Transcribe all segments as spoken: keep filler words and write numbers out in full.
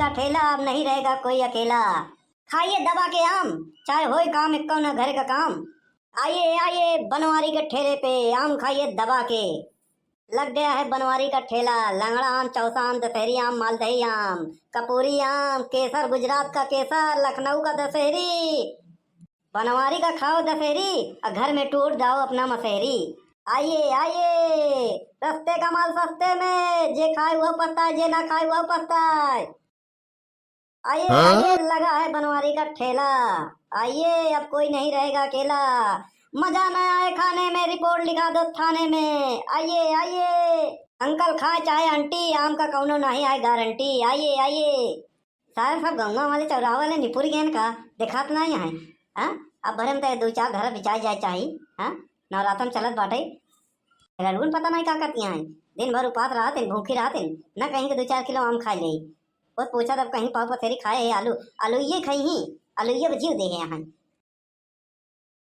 का ठेला, अब नहीं रहेगा कोई अकेला। खाइए दबा के आम, चाहे होए काम एक्को न घर का काम। आइए, आइए बनवारी के ठेले पे, आम खाइए दबा के। लग गया है बनवारी का ठेला, लंगड़ा आम, चौसा आम, दशहरी आम, मालदही आम, कपूरी आम, केसर, गुजरात का केसर, लखनऊ का दशहरी। बनवारी का खाओ दशहरी, और घर में टूट जाओ अपना मशहरी। आइए, आइए, रस्ते का माल सस्ते में, जे खाए वह पछताए, जे ना खाए वह पछताए। आइए, हाँ? आइए, लगा है बनवारी का ठेला। आइए, अब कोई नहीं रहेगा अकेला। मजा न आए खाने में, रिपोर्ट लिखा दो थाने में। आइए, आइए, अंकल खाए चाहे आंटी, आम का कौनो नहीं आए गारंटी। आइए, आइए। सारे सब गौवा वाले, चौराहा वाले निपुर गए का, देखात नहीं है। हाँ, अब भरे में तो दो चार घर बिचाए जाए चाही। हाँ, नवरातन चलत बाटे। रलगुन पता नहीं का करती हैं, दिन भर उपास रहत हैं, भूखी रहत हैं, न कहीं के दो चार किलो आम खा ले। बस पूछा तब कहीं पाव पसेरी खाए है आलू, आलू ये खाई ही, आलू ये जीव दे है यहाँ।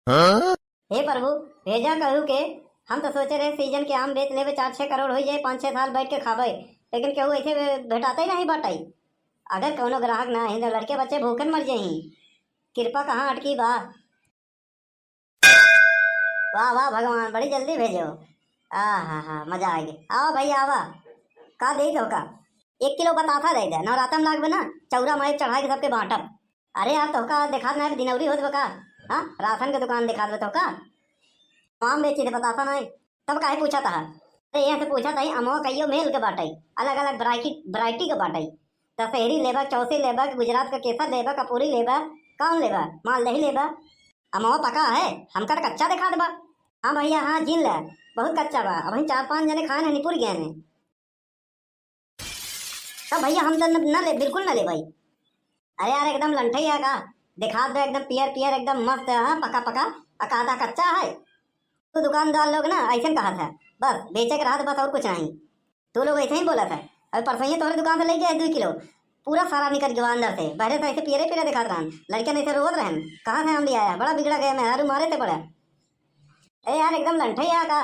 हाँ? हे प्रभु, भेजा कहू के, हम तो सोचे रहे सीजन के आम बेच लेबे, चार छह करोड़ हो जाए, पाँच छह साल बैठ के खाबे, लेकिन केहू ऐसे भे-, भेटाते ही नहीं बाटे। अगर कौनो ग्राहक ना आही तो लड़के बच्चे भूखन मर जाही। कृपा कहाँ अटकी बा? वाह, वाह भगवान, बड़ी जल्दी भेजो। आ हा हा, मजा आ गया। आवा भैया, आवा। का देई तोहका? एक किलो बतासा दे दे, नवरातन लागबे ना, चौरा माई चढ़ाए के सबके बांटब। अरे यार, तोहका देखात ना है, दिनौरी होत बा का? हाँ, राशन के दुकान देखात बा तोहका? आम बेची थे, बतासा नहीं। तब काहे पूछा था? अरे, यहाँ से पूछा था, अमवा कइयो मेल के बाटे, अलग-अलग वैरायटी, वैरायटी के बाटे। दशहरी लेबा, चौसी लेबा, गुजरात का केसर लेबा, कपूरी लेबा, कौन लेबा? मालदही लेबा? अमवा पका है, हमका तो कच्चा दिखा देबा। हाँ भैया, हाँ, जीन ले, बहुत कच्चा बा, अबहीं चार पाँच जने खाए हैं, निपुर गए हैं। तब भैया हम तो न, न ले, बिल्कुल न ले भाई। अरे यार, एकदम लंठई है का? दिखा दो एकदम पियर पियर, एकदम मस्त है, हाँ, पका पका। आ कहता कच्चा है। तो दुकानदार लोग ना ऐसे कहा था, बस बेचे के रहा था, बस और कुछ नहीं। तू लोग ऐसे ही बोला था। अबे परसों ही तोहरे दुकान से लेके आए दो किलो, पूरा सारा निकल गया अंदर से, बहरे से ऐसे पियरे पियरे दिखात रहन, लड़कियां ऐसे रोवत रहन, कहाँ से हम ले आया, बड़ा बिगड़ा गया, मेहरारू मारे थे बड़ा। ए यार, एकदम लंठई है का?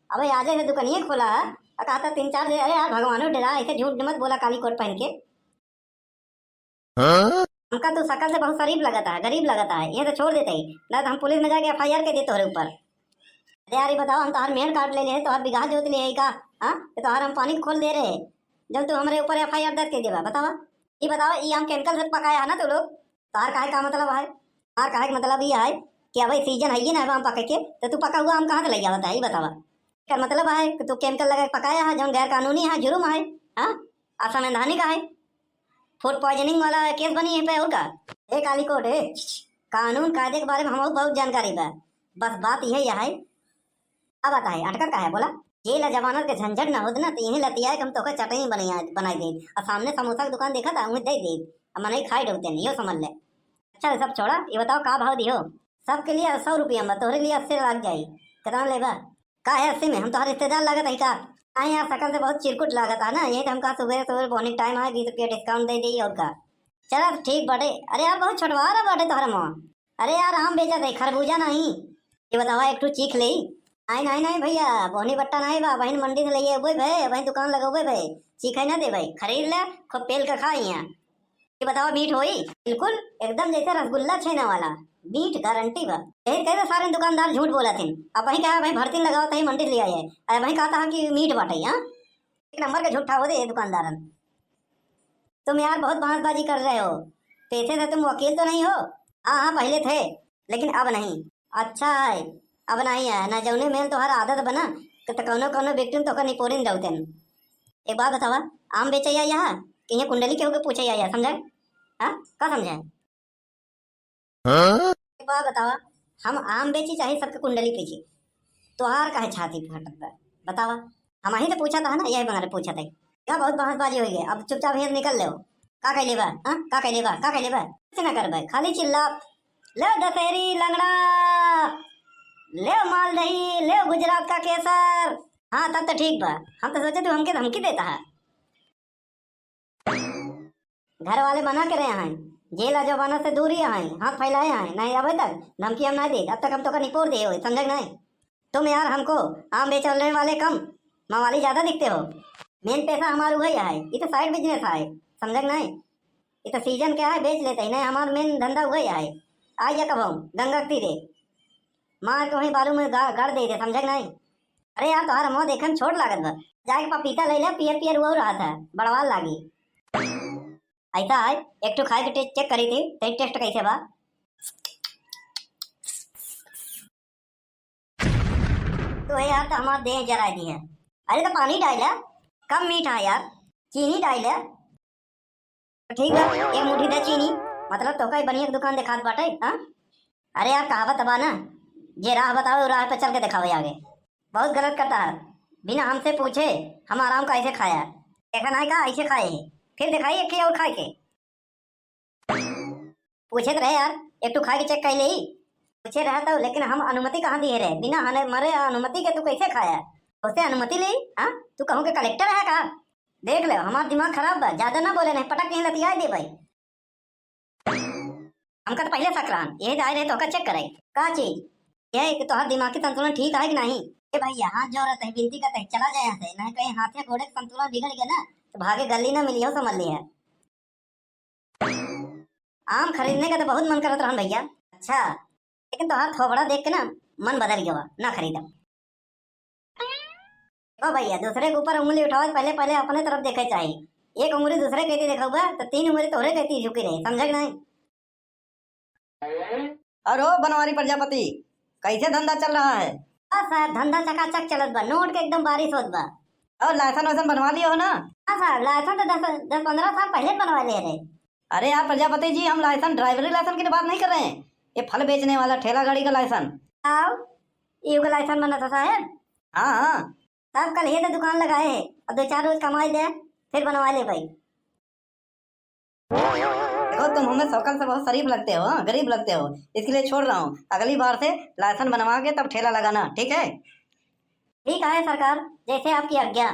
अबे आज ऐसे दुकानिए खोला है, आ कहता तीन चार दिन, अरे यार भगवानो डरा, ऐसे झूठ मत बोला काली कोट पहन के। हाँ? हमका तू शकल से बहुत शरीफ लगता है, गरीब लगता है, ये तो छोड़ देते ही, ना तो हम पुलिस में जाके एफ आई आर कर देते तोहरे ऊपर। अरे यार, ये बताओ, हम तोहर मेड़ काट ले ले, तोहर बिगहा जोत ले है का? हाँ, ये तोहर हम पानी खोल दे रहे, जब तू हमारे ऊपर एफ आई आर दर्ज कर देबा, बतावा। ये बताओ, ये हम केमिकल से पकाया है ना तू लोग? तोहर काहे का मतलब है? तोहर काहे का मतलब ये है कि अब सीजन है ये ना, अब हम पके के, तो तू पका हुआ हम कहाँ से ले आवत है, ये बतावा। का मतलब है कि तू केमिकल लगा के पकाया है, जौन गैर कानूनी है, जुर्म है, हाँ, असंवैधानिक है, फूड पॉइजनिंग वाला केस बनी है पे, और का? ए काली कोट, ए, कानून कायदे के बारे में हमहू बहुत जानकारी बा, बस बात यही है। अब बताए अटकत का है बोला? जेल जमानत के झंझट ना होत ना, तो यही लतिया के हम तोके चटनी बनाई, बनाई दे, और सामने समोसा की दुकान देखा था, वहीं दे दे, अब मनई खाई डरते नहीं, यो समझ ले। अच्छा, ये सब छोड़ा, ये बताओ का भाव दियो? सबके लिए सौ रुपया में, तोहरे लिए अस्सी लाग जाई। कितना लेबा? का है अस्सी में? हम तोहर रिश्तेदार लागत है का? आए यार, शकल से बहुत चिरकुट लागत है ना, यही तो हम कहा सुबह सुबह बोहनी टाइम है, बीस रुपया डिस्काउंट दे दी और का। चला तो ठीक बाटे। अरे यार, बहुत छोटवा रहा बाटे तोहर मुँह। अरे यार, आम बेचत है, खरबूजा नहीं। ये बतावा, एक ठो चीख ले। नहीं, नहीं, नहीं भैया, बोहनी बट्टा नहीं बा, बहिन मंडी से लइए अबे भाई, बहिन दुकान लगौबे भाई, चीखे ना दे भाई, खरीद ले, खूब पेल के खा यहाँ। ये बतावा, मीठ होई? बिल्कुल, एकदम जैसे रसगुल्ला छेना वाला, मीठ गारंटी बा। यही कहे तो सारे दुकानदार झूठ बोलत हैं। अब वही कहा भाई भरतीन लगावत है मंडी से ले आए, अब वही कहता है कि मीठ बाटे, हाँ, एक नंबर के झूठा हो दे ये दुकानदारन। तुम यार बहुत बहसबाजी कर रहे हो, पैसे से तुम वकील तो नहीं हो? हाँ, हाँ, पहले थे, लेकिन अब नहीं। अच्छा है, अब नहीं है ना, जौने मेल तोहर आदत बना कि तो कौनो कौनो विक्टिम तोहका निपोरिन दौतेन। एक बात बतावा, आम बेचे या यहाँ कि यहाँ कुंडली केहू के पूछे या, या समझे? हाँ, का समझे? हाँ? एक बात बतावा, हम आम बेची चाहे सबके कुंडली बेची, तोहार काहे छाती फटत बा? बतावा, हम ही तो पूछा था ना, यही बंगारे पूछा था। का बहुत बहसबाजी हो गई, अब चुपचाप यहाँ से निकल ले। का कहले बा? हाँ, का कहले बा? का कहले बा? कुछ ना करबे, खाली चिल्ला, ले दशहरी लंगड़ा, ले मालदही, ले गुजरात का केसर। हाँ, तब तो ठीक बा। हम तो सोचे तू हमके धमकी देता है। घर वाले मना करे हैं, जेल आ जमानत से दूरी है, हाथ फैलाए हैं, नहीं अबे तक धमकी हम नहीं दे, अब तक हम तोका निपोर दे हो, समझे कि नहीं? तुम यार हमको आम बेचने वाले कम, मवाली ज्यादा दिखते हो। मेन पैसा हमारा वही है, ये तो साइड बिजनेस है, समझे कि नहीं? ये तो सीजन के है, बेच लेते ही नहीं, हमार मेन धंधा वही है। आ जा कब हम गंगा के तीरे, मार के वहीं बालू में गा-, गाड़ दे दे, समझे कि नहीं? अरे यार, तोहार मुँह देखे में छोट लागत बा। जाके पपीता ले ले, पियर पियर वो रहा था, बड़वाल लागी। ऐसा है, एक ठो खाए के टे-, चेक करी थी, तेरी टेस्ट कैसे बा? तो है यार, तो हमार देह जरा दी है। अरे तो पानी डाल ले, कम मीठा है यार, चीनी डाल ले। तो ठीक बा, एक मुट्ठी दे चीनी, मतलब तोका ही बढ़िया के दुकान देखात बाटे, हाँ? अरे यार, कहावत बा ना, जे राह बतावे, उ राह पे चल के देखावे आगे। बहुत गलत करता है, बिना हमसे पूछे हम आराम का ऐसे खाया। देखा नहीं का ऐसे खाए है, फिर दिखाई एक और खाए के। पूछे तो रहे यार, एक ठो खाए के चेक कर ले। पूछे रहा तो, लेकिन हम अनुमति कहाँ दिए रहे? बिना हने-, मरे अनुमति के तू कैसे खाया? उससे अनुमति ले? हाँ, तू कहूँ के कलेक्टर है का? देख ले, हमार दिमाग खराब बा, ज्यादा ना बोले, नहीं पटक के लतिया दे भाई। हमका तो पहले शक रहन, यही तो आए रहे तो का चेक करे। का चीज? ये कि तोहर दिमागी संतुलन ठीक है कि नहीं? ए भैया, हाथ जोड़त है, विनती करत है, चला जाए यहाँ से, नहीं कहीं हाथे गोड़े के संतुलन बिगड़ गया ना, तो भागे गली ना मिली हो, समझ लिया। आम खरीदने का तो बहुत मन करत रहन भैया। अच्छा, लेकिन तोहार थोबड़ा देख के ना मन बदल गया, ना खरीदब। ओ भैया, दूसरे के ऊपर उंगली उठावे से पहले, पहले अपने तरफ देखे चाहिए। एक उंगली दूसरे के यदि देखबा, तो तीन उंगली तोहरे के यदि झुकी रही, समझे कि नहीं? अरे ओ बनवारी प्रजापति, कैसे धंधा चल रहा है? बस साहब, धंधा चकाचक चलत बा, नोट के एकदम बारिश होत बा। और लाइसेंस वाइसेंस बनवा लिए हो ना? हाँ साहब, लाइसेंस तो दस, दस पन्द्रह साल पहले बनवा लिए रहे। अरे यार प्रजापति जी, हम लाइसेंस, ड्राइवरी लाइसेंस की तो बात नहीं कर रहे हैं, ये फल बेचने वाला ठेला गाड़ी का लाइसेंस। आओ, ये का लाइसेंस बना था साहब? हाँ, हाँ। साहब, कल ही तो दुकान लगाए है, अब दो चार रोज कमाई दे, फिर बनवा ले भाई। देखो, तुम हमें शक्ल से बहुत शरीफ लगते हो, हाँ, गरीब लगते हो, इसलिए छोड़ रहा हूँ। अगली बार से लाइसेंस बनवा के तब ठेला लगाना, ठीक है? ठीक है सरकार, जैसे आपकी आज्ञा।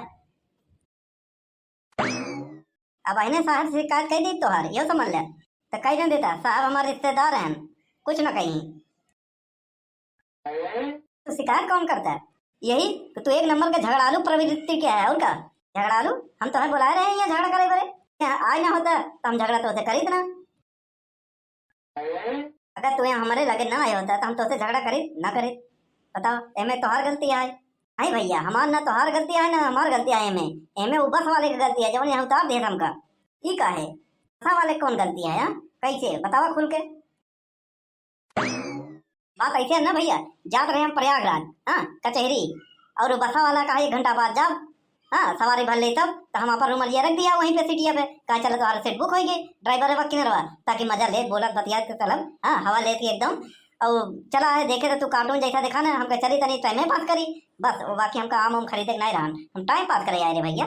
अब अहने साहब से शिकायत कह दी तोहार, यो समझ ले। तो कह देन देता, साहब हमारे रिश्तेदार हैं, कुछ न कहीं। तो शिकायत कौन करता है? यही तो, तू एक नंबर का झगड़ालू प्रवृत्ति क्या है, और का? झगड़ालू? हम तोहे बुलाए रहे हैं यहाँ झगड़ा करे बरे? यहाँ आए ना होता तो हम झगड़ा तोसे करीत ना। अगर तू यहाँ हमारे लगे ना आए होता तो हम तोसे झगड़ा करीत ना करीत। बताओ, एमे तोहार गलती है? नहीं भैया, हमार ना तोहार गलती है, ना हमार गलती है एमे। एमे वो बस वाले की गलती है, जवन यहाँ उतार दे हमका। ठीक है, बस वाले कौन गलती है, हाँ? कैसे? बतावा खुल के। बात ऐसे है ना भैया, जात रहे हम प्रयागराज, हाँ, कचहरी, और बसा वाला कहा एक घंटा बाद जाब, हाँ, सवारी भर ले तब, तो हम अपन रुमलिया रख दिया वहीं पे सीटिया पे, कहा चलो तुम्हारा सीट बुक होइगी, ड्राइवर बा किनरवा, ताकि मजा ले, बोलत बतियात के चलब, हाँ, हवा लेत ही एकदम। और चला है, देखे तो तू कार्टून जैसा देखा ना, हमका चली तनी टाइम पास करी, बस, वो बाकी हमका आम उम खरीदे के नहीं रहन, हम टाइम पास करे आए रे भैया।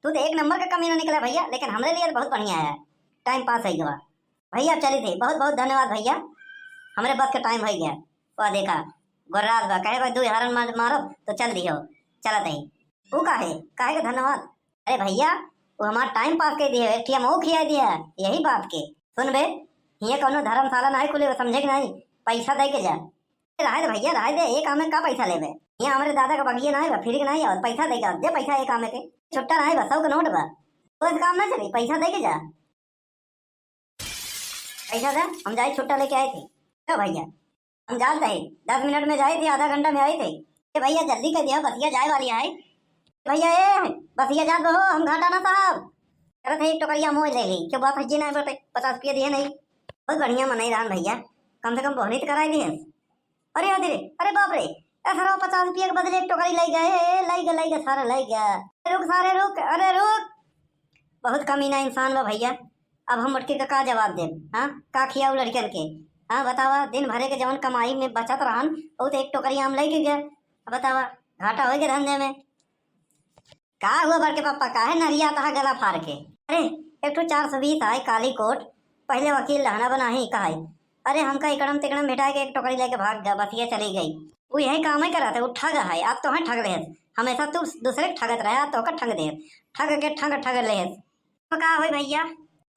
तू तो एक नंबर का कमीना निकला भैया, लेकिन हमरे लिए तो बहुत बढ़िया है, टाइम पास है गवा। भैया चली थी, बहुत बहुत धन्यवाद भैया, हमरे बस के टाइम हो गया। वह देखा, गोर्रास बा, कहे भाई दू हरन मार, मारब तो चल दियो, चलत ही। वो काहे, काहे के धन्यवाद? अरे भैया, वो हमार टाइम पास कर दिए, एक ठिया मऊ खिया दिया, यही बात के। सुन बे, हिये कौनो धर्मशाला नहीं खुले, समझे कि नहीं? पैसा दे के जा। रहे दे भैया, रहे दे, एक आमे का पैसा लेबे? यहाँ हमरे दादा का बगिया ना है बा, फ्री के नहीं आवत, पैसा दे के आवत, दे पैसा एक आमे के। छुट्टा ना है बा, सौ के नोट बा। तो इस काम ना चली, पैसा दे के जा। पैसा दे, हम जाए छुट्टा लेके आए थे। तो भैया, हम जात रहे, दस मिनट में जाए थे, आधा घंटा में आए थे। ए भैया, जल्दी कर दिया, बसिया जाए वाली है। भैया, ए, बसिया जात बहो, हम घाटा ना साहब। अरे थे, एक टोकरिया मोह ले ली, क्यों बाप जी ना पचास रुपया दिए नहीं। बहुत बढ़िया मनई रहन भैया, कम से कम बोहनी तो कराई दिए। अरे, अरे, अरे बाप रे, ए सरवा पचास रुपया के बदले एक टोकरी लइ गया, ए, ए, लइ गया, लइ गया, सारा लइ गया। रुक सारे रुक, अरे रुक। बहुत कमीना इंसान बा भैया, अब हम मोटकी का का जवाब देब? हाँ, का खियाऊ लड़कन के? हाँ बतावा, दिन भरे के जवन कमाई में बचत रहन, उ तो एक टोकरी आम लइ के गया। अब बतावा, घाटा होइ गया धंधे में। का हुआ बड़के पापा, काहे नरिया तहा गला फार के? अरे, एक ठो चार सौ बीस आए, काली कोट, पहले वकील रहना बनाही कहाई। अरे, हमका इकड़म तिकड़म भेटाए के एक टोकरी लेके भाग गया, बसिया चली गई। वो यही काम ही करत है, वो ठग है, अब तो है ठग लेस। हमेशा तू दूसरे के ठगत रहे, अब तो का ठग देस। ठग के ठग ठग लेस। तो का होई भैया?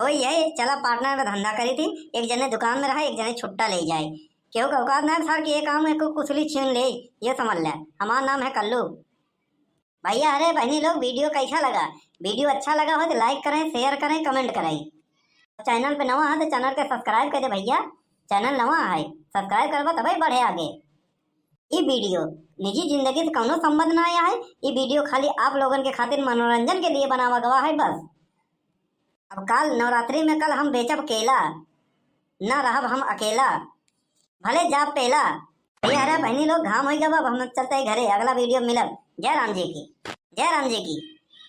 होई यही, चला पार्टनर में धंधा करी थी, एक जने दुकान में रहा, एक जने छुट्टा ले जाए। केहू का औकात ना है सार कि ये काम में को कुसुली छीन ले, ये समझ ले। हमार नाम है कल्लू। भैया, अरे बहनी लोग, वीडियो कैसा लगा? वीडियो अच्छा लगा हो तो लाइक करें, शेयर करें, कमेंट करें। चैनल पे नवा है तो चैनल के सब्सक्राइब कर दे भैया। चैनल नवा है, सब्सक्राइब करबा तबे बढ़े आगे। ई वीडियो निजी जिंदगी से कौनो संबंध ना आया है। ई वीडियो खाली आप लोगन के खातिर मनोरंजन के लिए बनावा गवा है बस। अब काल नवरात्रि में कल हम बेचब केला, ना रहब हम अकेला, भले जाब पेला। भैया, अरे बहनी लोग, घाम होई गवा, अब हम चलते हैं घरे, अगला वीडियो में मिलब। जय राम जी की, जय राम जी की।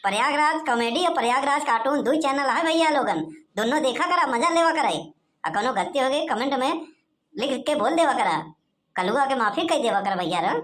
प्रयागराज कॉमेडी और प्रयागराज कार्टून दुई चैनल है भैया लोगन, दोनों देखा करा, मजा लेवा करा। आ कौनो गलती हो गई कमेंट में लिख के बोल देवा करा, कलुआ के माफी कह देवा करा भैया रे।